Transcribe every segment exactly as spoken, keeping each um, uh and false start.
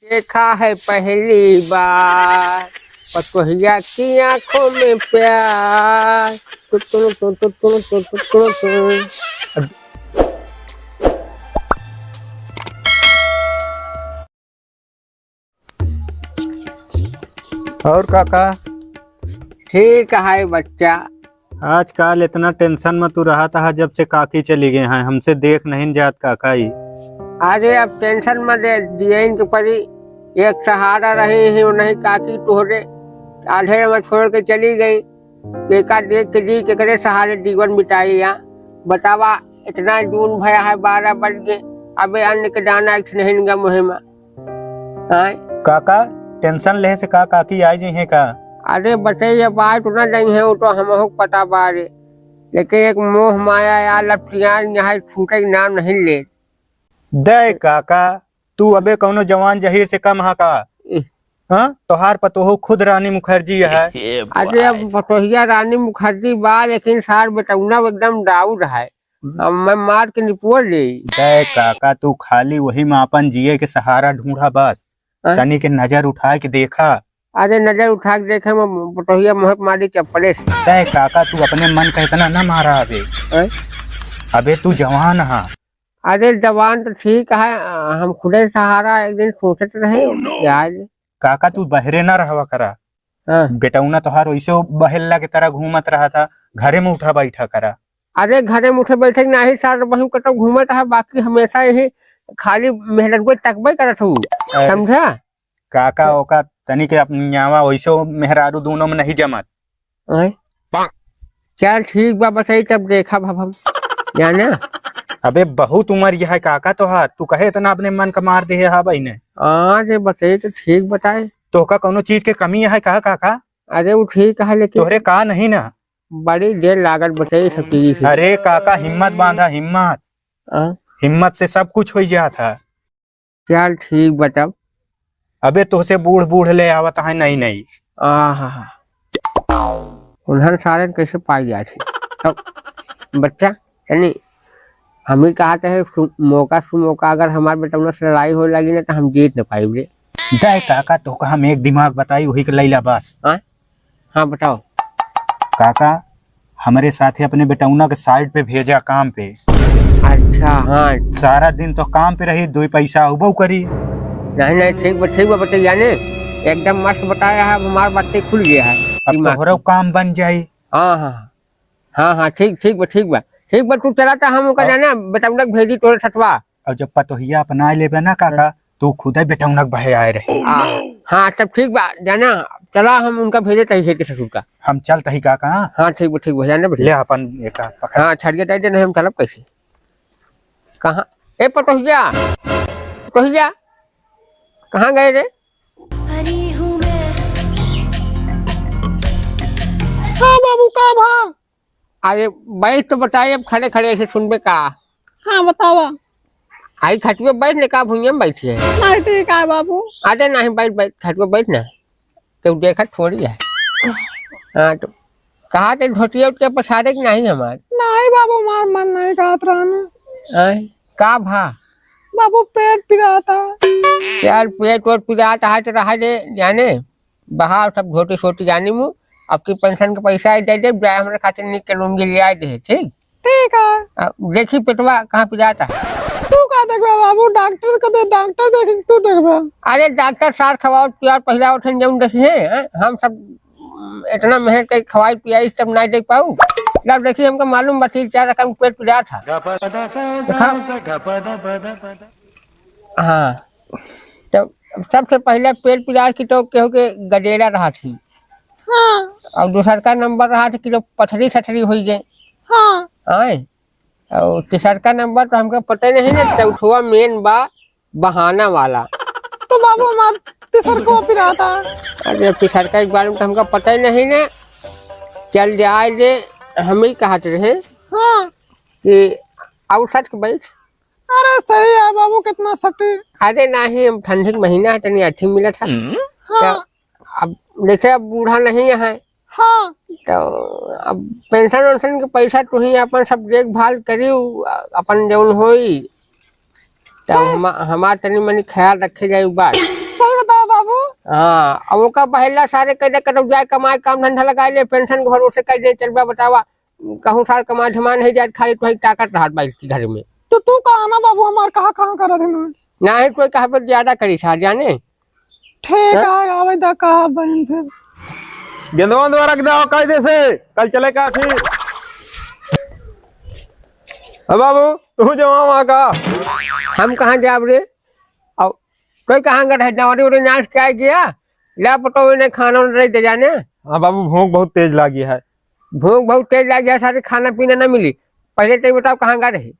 देखा है पहली बार पतोहिया की आंखों में प्यार। टुटुर, टुटुर, टुटुर, टुटुर, टुटुर। और काका? ठीक है बच्चा। आजकल इतना tension में तू रहत हा, जब से काकी चली गई हैं, हमसे देख नहीं जात काका ई। अरे अब tension में दे दिए इनके परी, एक सहारा रही ही, वो नहीं काकी तोहरे आधे में छोड़ के चली गई। एका देख के जी केकरे सहारे जीवन बिताई या? बतावा, इतना जून भया है, बारह बज गए, अबे अन्न के दाना एक नहीं इनका मुँह में। आय? काका, tension लेहे से का काकी आइ जइहें का? अरे बच्चा, ये बात तो ना जइहें, वो तो हमहू के पता बा रे, लेकिन एक मोह माया या लपटियान यहाँ छूटे के नाम नहीं ले। दे काका, तू अबे कौनो जवान जहीर से कम हा का? इह। हाँ, तोहार पतोहू खुद रानी मुखर्जी है। अरे अब पतोहिया रानी मुखर्जी बा, लेकिन सार बेटौना एकदम down है। अब मैं मार के निपोर ले। दे काका, तू खाली वही में आपन जिए के सहारा ढूंढा बस। हाँ? तनी के नजर उठा के देखा। अरे नजर उठा के देखे में पतोहिया मोहक मारी चप्पले से। दे काका, तू अपने मन का इतना ना मारा अबे। हाँ? अबे तू जवान हा। अरे जवान तो ठीक है, हम खुदे सहारा एक दिन सोचत रहे। Oh, no। यार। काका तू बहरे ना रहवा करा। हाँ। बेटौना तोहार वैसे बहेल्ला के तरह घूमत रहा था, घरे में उठा बैठा करा। अरे घरे में उठे बैठे के नाही सार, बहू कतौ घूमत है, बाकी हमेशा यही खाली मेहरारू तकबे करत हूँ, अरे। समझा? काका ओका तनी के अपनियावा वैसे मेहरारू दोनों में नहीं जमत। आय? चल ठीक बा, बताई तब देखा भब हम, जाना। अबे बहुत उम्र यह है काका तोहार, तू कहे इतना अपने मन का मार दे हा बहिने। हाँ रे बताई तो ठीक बताए। तोहका कौनो चीज के कमी है का काका? अरे वो ठीक है लेकिन तोहरे का नहीं ना? बड़ी देर लागत बताई सब चीज से। अरे काका हिम्मत बांधा हिम्मत। हाँ? हिम्मत से सब कुछ हो जात है। चल ठीक बा तब। अबे तोहसे बूढ़ बूढ़ ले आवत है नई नई। आहा। उन्हन सारन कैसे पाई जात है? तब बच्चा, तनी हम ही कहत है, सु-, मौका सुमौका अगर हमार बेटौना से लड़ाई होए लगी ना, तो हम जीत न पाइब रे। दे काका, तोहका हम एक दिमाग बताई, वही के लैला बस। हाँ? हाँ, बताओ। काका, हमरे साथे अपने बेटौना के site पे भेजा काम पे। अच्छा, हाँ। सारा दिन तो काम पे रही, दुई पैसा अउबो करी। नहीं, नहीं, ठीक बा, ठीक बा, बतैया ने। एकदम मस्त बताया है, अब हमार बात खुल गया है अब दिमाग तोहरो में। काम बन जाई। हाँ, हाँ, हाँ। हाँ, हाँ, ठीक, ठीक बा, ठीक बा। ठीक बा, तू चला त हम ओका अब जाना, बेटौना के भेजी तोरे सथवा। अब जब पतोहिया अपनाए लेबे ना काका, हाँ। तू खुदे बेटौना के बहे आए रहे। आ, हाँ, तब ठीक बा, जाना, चला हम उनका भेजे तही है के ससुर का। हम चल तही काका, हाँ? हाँ, ठीक बा, ठीक बा, जाना भैया। ले अपन एक पकड़। हाँ, छड़िया दे दे, नहीं हम चलब कैसे? कहाँ? ए पतोहिया, पतोहिया, कहाँ गए रे? हाँ बाबू, का भा? अरे बैठ तो बताए, अब खड़े खड़े ऐसे सुनबे का? हाँ बतावा। आई खटिया बैठ ने का भुइयां में बैठी है? नहीं ठीक है बाबू। अरे नहीं बैठ बैठ खटिया बैठ ना, केहू देखत थोड़ी है। हाँ तो कहा ते धोतिया उतिया पसारे कि नहीं हमार? नहीं बाबू, हमार मन नहीं कहत रहना। आय, का भा? बाबू पेट पिराता। यार पेट वेट पिराता है तो रहा दे जाने। बहाव सब धोती सोती जानी मु, अब की पेंशन के पैसा आई दे दे, जाए हमरे खातिर निक के लुंगी ले आए दे, ठीक? ठीक है। आ, देखी पेटवा कहाँ पे जाता है। तू का देखबा बाबू, डॉक्टर का दे, डॉक्टर देखे तू देखबा। अरे डॉक्टर सार खवाओ पियाओ पहिला उठन जौन देखी है, हैं? हम सब इतना मेहनत करी खवाई पियाई सब नहीं देख पाऊ। जब देखी हमको मालूम बा तीन चार रकम पेट पिरात है। देखा? हाँ। तो सबसे पहले पेट पिरात की तो केहू के गदेरा रहा थी। हाँ। और दूसर का नंबर रहा था कि जो पथरी सथरी हुई गए। हाँ। आए। और तीसर का नंबर तो हमको पता नहीं ना, चौथवा मेन बा बहाना वाला। तो बाबू हमार तीसर को पिराता। अरे तीसर का एक बार में तो हमको पता ही नहीं ना। चल जाए जे हम ही कहत रहे। हाँ। कि और सच के बैठ। अरे सही है बाबू, कितना सटी। अरे नहीं, अब ठंडी के महीना है, तनी अच्छी मिलत है। हाँ। तो अब जैसे अब बूढ़ा नहीं है। हाँ। तो अब पेंशन वेंशन के पैसा तू ही अपन सब देखभाल करी, अपन जौन होई। तो सही। हम, हमार तनी मनी ख्याल रखे जाए बात। सही बतावा बाबू। हाँ, अब ओका पहला सारे कह दे, कतौ जाए कमाए, काम धंधा लगाए ले, पेंशन के भरोसे कह दे, चल बा बतावा, कहूँ सार कमा धमा नहीं जाए, खाली तोहई ताकत रहत बा इसकी घर में। तो तू कहा ना बाबू, हमार कहा, कहा करत है ना? नहीं, कोई कहा पर ज्यादा करी सार जाने। ठीक हाँ? है, आवे दा कहा बहन फिर। गेंदवा उंदवा रख दे, कायदे से, कल चले का फिर। अब बाबू, तू जमा वहाँ का? हम कहाँ जाब रे? अब कोई कहाँ गए है? नवरी उरी नाच के आ गया? ले पटो ने खाना उना दे जाने। हाँ बाबू, भूख बहुत तेज लागी है। भूख बहुत तेज लागी है, सारे खाना पीना ना मिली। पहले तो ये बताओ कहाँ गए रहे?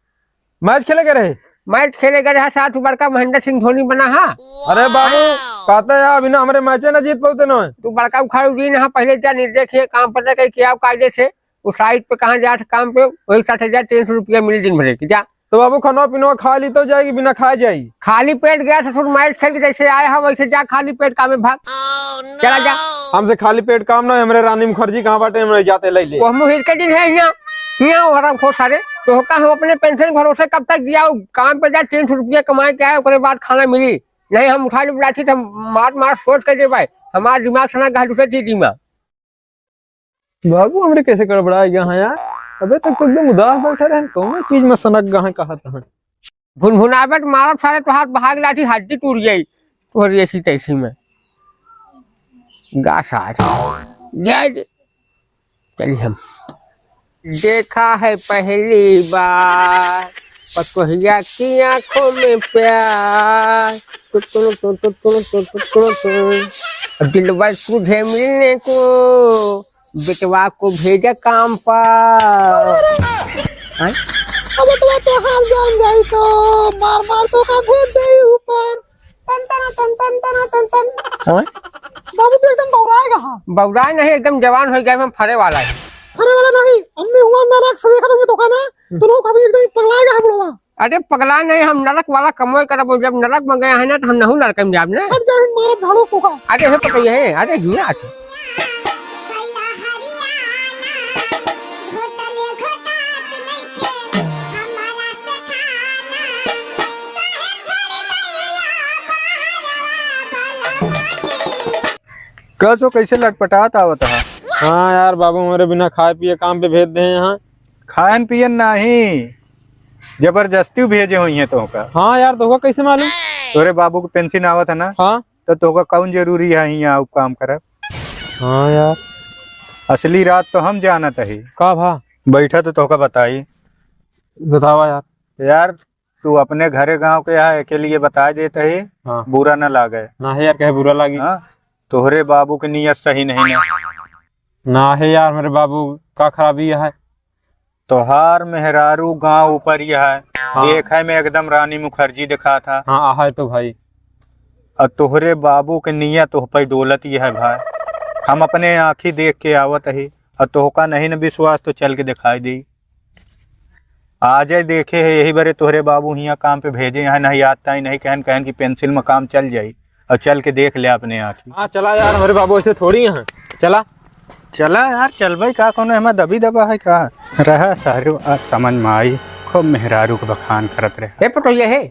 मैच खेले गए रहे। मैच खेले गए रहे, साथ बड़का महेंद्र सिंह धोनी बना हा। अरे बाबू, कहते यार बिना हमरे मैचे ना जीत पाते ना। तू बड़का उखाड़ू जी ना, पहले जा निर्देश ये काम पता कहीं क्या कायदे से। उस साइड पे कहाँ जात काम पे, वही साथे जा, तीन सौ रुपया मिली दिन भरे की, जा। तो बाबू, खाना पीना खा ली तो जाएगी, बिना खाए जाई? खाली पेट गया ससुर, मैच खेल के जैसे आया है, वैसे जा, खाली पेट काम में भाग। चला जा। हमसे खाली पेट काम ना है, हमरे रानी मुखर्जी कहाँ बाटे, हमरे जाते ले ले। वो मुहिर के दिन है यहाँ, यहाँ हराम खो सारे। तो का हम अपने पेंशन भरोसे कब तक दिया? काम पे जा, तीन सौ रुपया कमाए के आए, ओकरे बाद खाना मिली। नहीं, हम उठा लेब लाठी, तो हम मार मार सोच के देबै। हमार दिमाग सना गहा दूसरे चीज में। बाबू, हमरे कैसे गड़बड़ा गया है यार? अबे तक तो एकदम उदास बैठा रहे, कौन चीज में सनक गए हैं, कहा था। भुनभुनावत मारब सारे, तोहार बहाग लाठी हड्डी टूट जाई, तोहरी ऐसी तैसी में। गा सार। जय दे। चलिए हम। देखा है पहली बार पतोहिया की आंखों में प्यार। टुटुर, टुटुर, टुटुर, टुटुर, टुटुर। दिलबर तुझे मिलने को बेटवा को भेजा काम पर। हैं? अब बेटवा तोहार जान जाई तो मार मार तोका घूट देई ऊपर। टन टन टन टन टन टन टन। हैं? बाबू तू एकदम बौराए गहा। बौराए नहीं, एकदम जवान हो गया, हम फरे वाला है। फरे वाला नहीं, अम्मी हुआ नरक से देखा तुमने तोका ना, हम्म। दोनों का भी एकदम पगलाए गहा बुढ़वा। अरे पगला नहीं, हम नरक वाला कमोय करब, जब नरक में गया है ना, तो हम नहू नरक में जाब ना। अब जा हम मारब झाड़ू फूका। अरे हे पकड़िए, हे, अरे हिया आके। कसो कैसे लटपटात आवत है? हाँ यार, बाबू हमरे बिना खाए पिए काम पे भेज दे हैं यहाँ। खायन पियन नाही, जबरदस्ती भेजे होइहैं तोहका। हाँ यार, तोहका कैसे मालूम? तोरे बाबू के पेंशन आवत है ना? हाँ। तो तोहका कौन जरूरी है यहाँ काम करब? हाँ यार। असली रात तो हम जानत ही। का भा? बैठा तो तोहका बताई। बतावा यार। यार, तू अपने घरे गाँव के यहाँ एके लिए बताए देत ही, हाँ। बुरा न लागे। ना है यार, कहे बुरा लागी। हाँ, तोहरे बाबू के नीयत सही नहीं ना। ना है यार, मेरे बाबू का खराबी है? तोहार मेहरारू गाँव ऊपर ही है, हाँ। देखे में एकदम रानी मुखर्जी दिखात है। हाँ, आहे तो भाई। और तोहरे बाबू के नीयत तोह पे डोलत ही है भाई, हम अपने आँखी देख के आवत ही। और तोहका नहीं न विश्वास तो चल के दिखाई दी। आजे देखे है, यही बरे तोहरे बाबू हियाँ काम पे भेजे हैं, नहीं आता ही नहीं, कहन कहन कि पेंसिल में काम चल जाई और चल के देख ले अपने आँखी। हाँ, चला यार, हमरे बाबू ऐसे थोड़ी हैं, चला। चला यार, चल भाई, का कौनो हमें दबी दबा है का? रहा सारू, अब समझ में आई, खूब मेहरारू के बखान करत रहे। हे पटोहिया हे,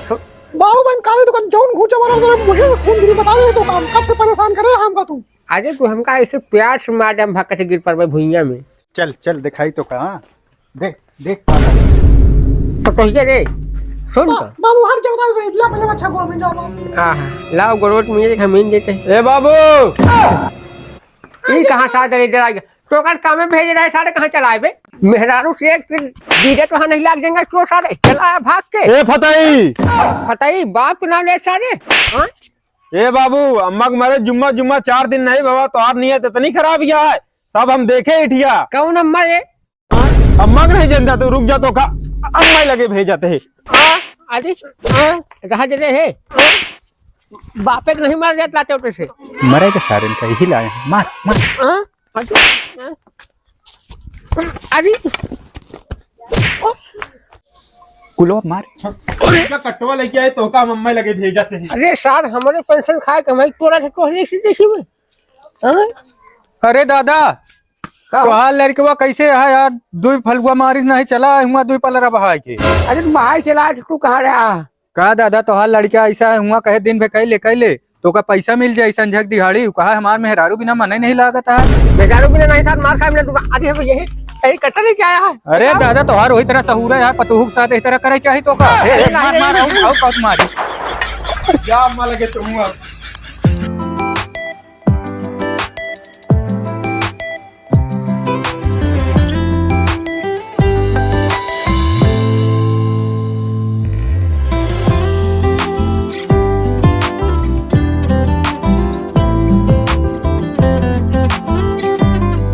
सो- बाबू बन काले दुकान जौन घूचा मारा, जरा मुझे खून गिरी बता दे तो काम, कब से परेशान करे हमका तू? अरे तू हमका ऐसे प्यार से मार दे, हम भक्का से गिर पड़बे भुइयां में। चल, चल, दिखाई तो का, हाँ? देख, देख, पापा। पटोहिया रे, सुन बा-, तो। बाबू, हट जा, बता दे, ला, पहले अच्छा गोड़ में जाओ, बाबू। हाँ, हाँ, लाओ, गोड़वट में एक हमीन देते हैं। ए बाबू! ई कहाँ से आ गए, इधर आ गया? तोकर कामे भेज रहे, सारे कहाँ चला आए बे? मेहरारू से एक दिन दीदे तो हाँ नहीं लाग जाएंगे, क्यों सारे चला आया भाग के? ए फतई! फतई, बाप के नाम ले सारे, हाँ? ए बाबू, अम्मा के मरे जुम्मा, जुम्मा चार दिन नहीं बाबा, तोहार नीयत इतनी खराब है, सब हम देखे इठिया। कौन अम्मा ये? अम्मा के नहीं जानता तू, रुक जा तो का, अम्मा लगे भेजत है। आ, अरे, आ, रहा दे रहे है। बापे के नहीं मार जात लाते होते से। मरे के सारे इनका यही लाए हैं। मार, मार। आ, अरे, आ, अरे। कुलो मार। अरे, का कटवा लेके आए तो का अम्मा लगे भेजत है। अरे सार, हमारे पेंशन खाए के हमारी तोरा से तोहरे से जैसी में। हाँ? अरे दादा, का? तोहार लड़कवा कैसे है यार? दुई फलुआ मारिस नहीं चला है हुआ दुई पलरा बहाय के। अरे तो बहाय चला, तू कहाँ रहा? का दादा, तोहार लड़का ऐसा है हुआ कहे दिन भे कैले, कैले? तोका पैसा मिल जाई संझक दिहाड़ी, उ कहा हमार मेहरारू बिना मने नहीं लागत है। मेहरारू बिना नहीं साथ मार खाए, हमने दुकान, अरे भैया, यही, यही कट्टा लेके आया है। अरे दादा, तोहार वही तरह सहूर है यार, पतोहू के साथ इस तरह करे चाही तोका। ए, ए, मार, मार, आऊ, आऊ, बहुत मारी। क्या अम्मा लगे तुम?